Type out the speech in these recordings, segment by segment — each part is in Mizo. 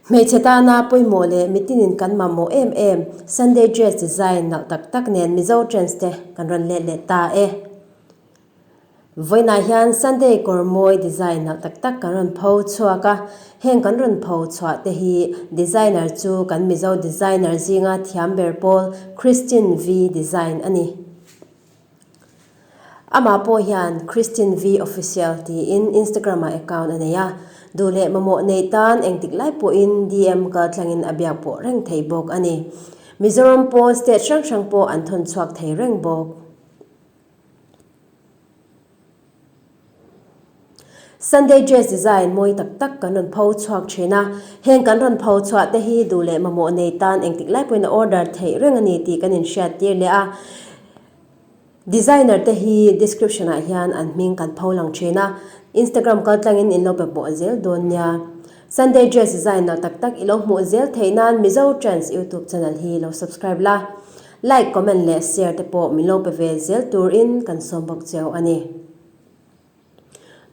Hmeichhe tana pawimawh leh mitinin kan mamawh em em Sunday dress design nalh tak tak nen Mizo Trends te kan rawn let leh ta e. Vawiinah hian Sunday kawr mawi design nalh tak tak kan rawn pho chhuak a, heng kan rawn pho chhuah te hi designer chu kan Mizo designer zinga thiam ber pawl Christine V design a ni. Amah pawh hian Christine V Official tiin Instagram-ah account a nei a, duh leh mamawh nei tan engtik lai pawhin DM kal tlangin a biak pawh reng thei bawk a ni. Mizoram pawn state hrang hrang pawh an thawn chhuak thei reng bawk. Sunday dress design mawi tak tak kan rawn pho chhuak thin a, heng kan rawn pho chhuah te hi duh leh mamawh nei tan engtik lai pawhin a order theih reng a ni tih kan inhriat tir leh a. Designer te hi description ah hian an hming kan pho lang thin a, Instagram kal tlangin in lo pe pawh zel dawn nia. Sunday dress design nalh tak tak i lo hmuh zel theih nan Mizo Trends YouTube channel hi lo subscribe la, like, comment leh share te pawh min lo pe ve zel turin kan sawm bawk cheu a ni.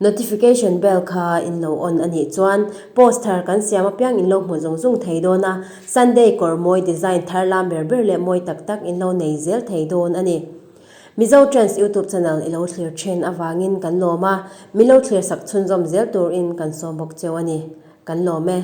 Notification bell kha in lo on a nih chuan post thar kan siam apiang in lo hmu zung zung thei dawn a, Sunday kawr mawi design thar lam ber ber leh mawi tak tak in lo nei zel thei dawn a ni. Mizo Trends YouTube channel i lo thlir thin avangin kan lawm a, min lo thlir sak chhunzawm zel turin kan sawm bawk cheu a ni. Kan lawm e.